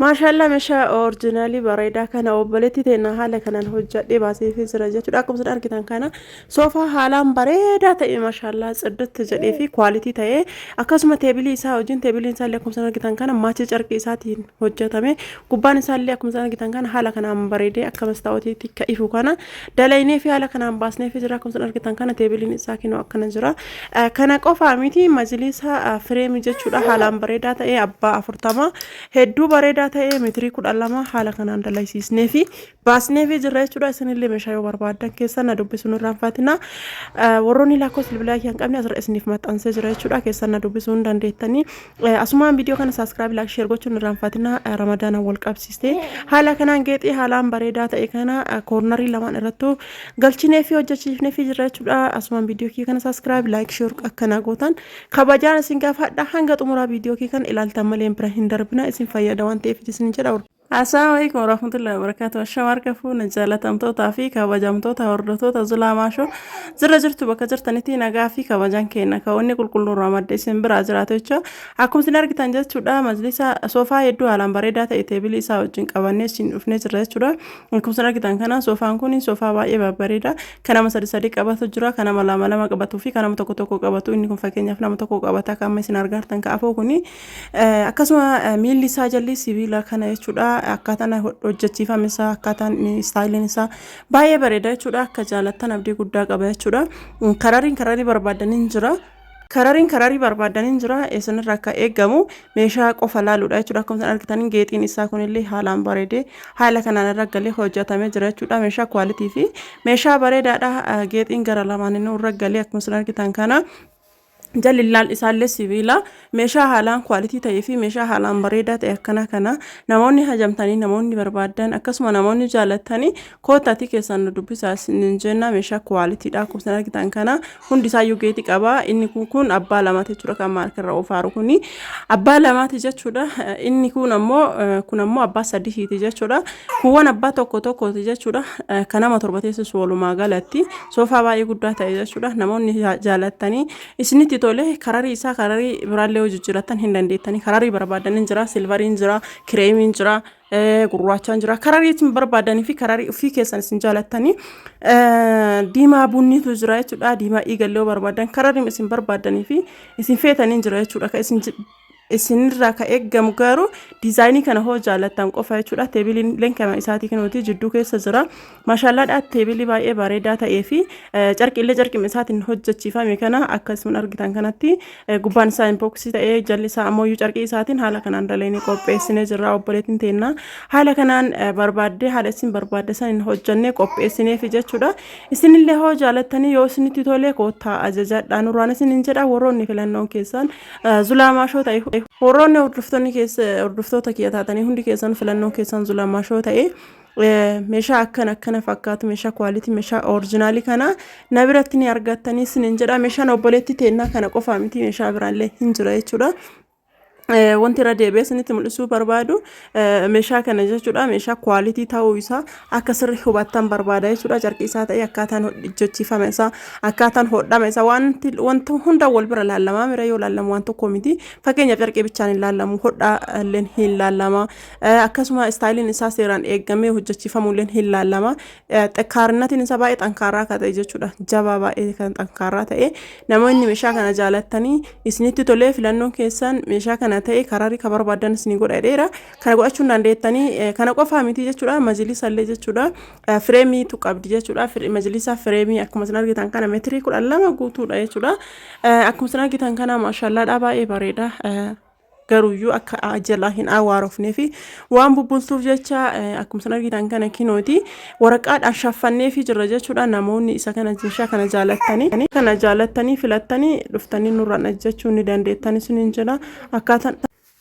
Maashaallaa, meeshaa original bareedaa kana obboleetti teenna haala kanaan hojjadhee baaseefii jira jechuudha. Akkuma isin argitan kana soofaa haalaan bareedaa ta'e, maashaallaa, tsiddatti jedhee fi quality ta'e, akkasuma table isaa wajjin, tableiin isaa illee akkuma isin argitan kana match carqii isaatiin hojjetame. Gubbaan isaa illee akkuma isin argitan kana haala kanaan bareedee akka mastaawotiitti akka ifu kana dalaynee fi haala kanaan baasnee fi jira. Akkuma isin argitan kana tableiin isaa kinoo akkana jira. Kana qofaa miti, majliisa frame jechuudha, haalaan bareedaa ta'e, abbaa 40, hedduu bareedaa ta'e, meetirii 12 haala kanaan dalaysiisnee fi baasnee fi jirra jechuudha. Isinillee meeshaa yoo barbaaddan keessan na dubbisuun irraanfatina. Warroonni lakkoofsa bilbilaa hin qabne asirra isiniif maxxansee jira jechuudha. Keessan na dubbisuu hin dandeettanii. Asumaan viidiyoo kana subscribe, like, share gochuun irraanfatina. Ramadaana wal qabsiistee haala kanaan geexii haalaan bareedaa ta'e kana corner lamaan irrattuu galchinee fi hojjechiifnee fi jirra jechuudha. Asumaan viidiyoo kiyya kana subscribe, like, share akkana gootan kabajaan isin gaafadha. Hanga xumuraa viidiyoo kiyya kana ilaaltan malee bira hin darbina, isin fayyada waan ta'eef isin jedha. Assalaamu alaikum warahmatullahi wabarakatuh. Ashama harka fuune, jaalatamtootaa fi kabajamtoota hordoftoota Zulaa Maashoo. Jira jirtu bakka jirtanitti nagaa fi kabajaan keenya kaawwanni qulqulluun irraa madda isin biraa jiraatu jecha. Akkuma isin argitan jechuudha, majlisa soofaa hedduu haalaan bareedaa ta'e table isaa wajjin qabannee isin dhufnee jirra jechuudha. Akkuma isin argitan kana soofaan kun soofaa baay'ee babbareeda. Kan nama sadi sadi qabatu jira, kan nama lama lama qabatuu fi kan nama tokko tokko qabatu. Inni kun fakkeenyaaf nama tokko qabata, kan amma isin argartan ka'afoo kuni. Akkasuma miilli isaa jalli sibiila kana jechuudha. Akkaataan hojjechiifame isaa, akkaataan styleiin isaa baay'ee bareeda jechuudha. Akka jaalattan abdii guddaa qaba jechuudha. Coloriin color barbaadaniin jira. Coloriin color barbaadaniin jira. Isinirraa akka eegamu meeshaa qofa laaluudha jechuudha. Akkuma isin argitan geexiin isaa kunillee haalaan bareedee haala kanaan irra galee hojjetamee jira jechuudha. Meeshaa quality fi meeshaa bareedaadha. Geexiin gara lamaan inni irra galee akkuma isin argitan kana. Jalli isaallee sibiila. Meeshaa haalaan quality ta'ee fi meeshaa haalaan bareedaa ta'e akkana kana namoonni hajamtanii, namoonni barbaadan, akkasuma namoonni jaalattanii koottaatii keessan nu dubbisaa isiniin jenna. Meeshaa qualitydha. Akkuma isin argitan kana hundi isaayyuu geexii qaba. Inni kun abbaa lamaati jechuudha. Kan maarkirra oofaaru kuni abbaa lamaati jechuudha. Inni kun ammoo abbaa sadiiti jechuudha. Kuuwwan abbaa tokko tokkooti jechuudha. Kan nama 7 teessisu walumaa galatti soofaa baay'ee guddaa ta'e jechuudha. Namoonni jaalattanii isinitti tole, color isaa color biraallee hojii jijjiirrattan hin dandeettanii. Color barbaadaniin jira, silveriin jira, creamiin jira, gurraachaan jira. Color isin barbaadanii fi color ofii keessan isin jaalattanii, diimaa bunniitu jira jechuudha. Diimaa dhiigallee barbaadan, color isin barbaadanii fi isin feetaniin jira jechuudha. Kan isin isinirraa ka eeggamu garuu design kana hoo jaalattan qofa jechuudha. Tableiin kana isaatii kunuuti jidduu keessa jira. Maashaallaadha, table baay'ee bareedaa ta'ee fi carqiillee carqima isaatiin hojjechiifame kana akkasuma argitan kanatti gubbaan isaa epoxy ta'ee, jalli isaa ammoo carqii isaatiin haala kanaan daleenii qopheessinee jirra. Obboleettiin teenna haala kanaan barbaaddee, haala isin barbaadde san hojjannee qopheessineefi jechuudha. Isinillee hoo jaalattanii, yoo isinitti tole, koottaa ajajadhaa nurraan isinin jedha. Warroonni filannoon keessan Zulaa Maashoo ta'e, warroonni hordoftoonni keessa hordoftoota kiyya taatanii hundi keessan filannoon keessan Zulaa Maashoo ta'e, meeshaa akkana akkana fakkaatu, meeshaa quality, meeshaa original kana na biratti ni argattanii isinin jedha. Meeshaan obboleettii teennaa kana qofaa miti, meeshaa biraallee hin jira jechuudha. Wanti irra deebi'ee isinitti mul'isuu barbaadu meeshaa kana jechuudha. Meeshaa quality ta'uu isaa akka sirri hubattan barbaada jechuudha. Carqii isaa ta'ee, akkaataan hojjechiifame isaa, akkaataan hodhame isaa, wanti wanta hunda wal bira laallamaa mira yoo laallamu waan tokko miti. Fakkeenyaaf, carqii bichaan hin laallamu, hodhaa illee hin laallama, akkasuma styleiin isaa seeraan eegamee hojjechiifamuu illee hin laallama. Xekkaarinatiin isaa baay'ee xankaaraa akka ta'e jechuudha. Jabaa, baay'ee kan xankaaraa ta'e. Namoonni meeshaa kana jaalattanii isinitti tolee filannoon keessan meeshaa kana ta'e, color ka barbaadan isinii godha jedheera. Kana godhachuu hin dandeettanii. Kana qofaa miti jechuudha. Majlisa illee jechuudha. Frameiitu qabdi jechuudha. Majlisa frame akkuma isin argitan kana meetirii 12 guutuudha jechuudha. Akkuma isin argitan kana maashaallaadha, baay'ee bareeda. Garuuyyuu akka jalaa hin awwaarofnee fi waan bubbultuuf jecha akkuma isin argitan kana kinooti waraqaadhaan shaffannee fi jirra jechuudha. Namoonni isa kana, meeshaa kana jaalattanii filattanii dhuftanii nurraan ajjachuu ni dandeettanii isiniin jedha. Akkaataan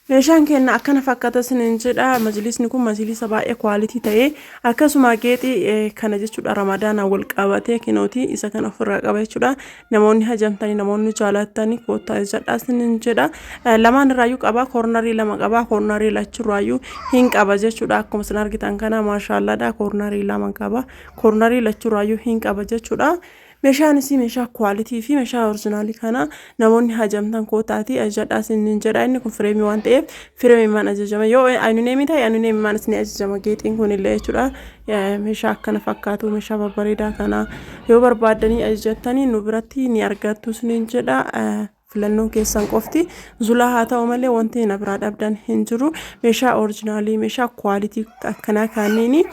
meeshaan keenya akkana fakkaata isiniin jedha. Majlisni kun majlisa baay'ee quality ta'ee, akkasuma geexii kana jechuudha, Ramadaanaan wal qabatee kinooti isa kana ofirraa qaba jechuudha. Namoonni hajamtanii, namoonni jaalattanii, koottaa jedha isiniin jedha. Lamaan irraayyuu qaba, corner lama qaba, corner lachurraayyuu hin qaba jechuudha. Akkuma isin argitan kana maashaallaadha, corner lama qaba, corner lachurraayyuu hin qaba jechuudha. Meeshaan isii meeshaa quality fi meeshaa original kana namoonni hajamtan kootaatii ajajadhaa isiniin jedha. Inni kun frame waan ta'eef frame ajajama. Yoo aluminum ta'e aluminum isin ajajama geexiin kun illee jechuudha. Meeshaa akkana fakkaatu, meeshaa babbareedaa kana yoo barbaaddanii ajajattanii nu biratti ni argattu isiniin jedha. Filannoon keessan qofti Zulaa haa ta'u malee wanti na biraa dhabdan hin jiru. Meeshaa original, meeshaa quality akkanaa kanneen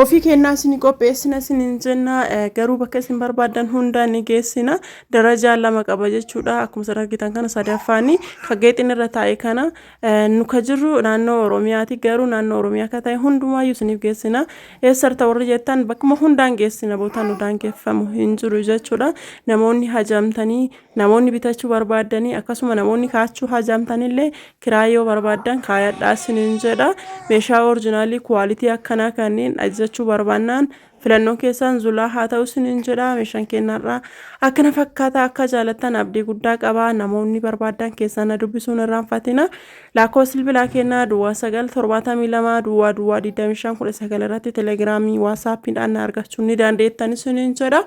ofii kennaa isin qopheessina isiniin jenna. Garuu bakka isin barbaaddan hundaa ni geessina. Darajaa lama qaba jechuudha. Akkuma isin argitan kana sadaffaani ka geexin irra taa'e kana. Nu ka jirru naannoo Oromiyaati, garuu naannoo Oromiyaa akka ta'e hundumaayyuu isiniif geessina. Eessarta warri jettan, bakkuma hundaan geessina, bootaan nu daangeffamu hin jiru jechuudha. Namoonni hajamtanii, namoonni bitachuu barbaaddanii, akkasuma namoonni kaachuu hajamtanillee kiraayoo barbaaddan kaayadhaa isiniin jedha. Meeshaa original quality akkanaa kanneen ajajachuu barbaannaan filannoon keessan Zulaa haa ta'u isiniin jedha. Meeshaan kennarraa akkana fakkaata. Akka jaalattan abdii guddaa qaba. Namoonni barbaaddan keessan na dubbisuun irraanfatina. Lakkoofsa bilbilaa kennaa 0972 00 25 19 irratti Telegramii, WhatsAppiidhaan na argachuu ni dandeettan isiniin jedha.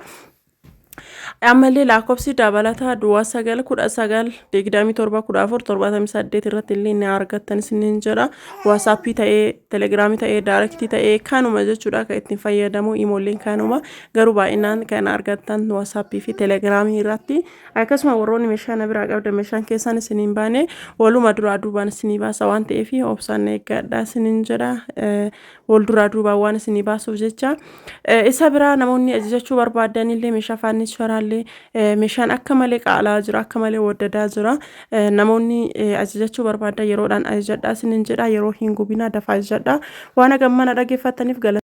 Ammallee lakkoofsi dabalataa 0919 27 14 78 irratti illee ni argattan isiniin jedha. WhatsAppii ta'ee, Telegramii ta'ee, direct ta'ee kanuma jechuudha kan ittiin fayyadamu. Imolleen kanuma, garuu baay'inaan kan argattan WhatsAppii fi Telegramii irratti. Akkasuma warroonni meeshaa na biraa qabdan, meeshaan keessan isiniin baane, waluma duraa duubaan isinii baasa waan ta'eef obsaan eeggadhaa isiniin jedha. Wal duraa duubaan waan isinii baasuuf jecha. Isa biraa namoonni ajajachuu barbaadan illee meeshaa furnituraallee, meeshaan akka malee qaalaa jira, akka malee waddadaa jira. Namoonni ajajachuu barbaadan yeroodhaan ajajadhaa isiniin jedha. Yeroo hin gubinaa, dafaa ajajadhaa. Waan hagammana dhaggeeffattaniif galata.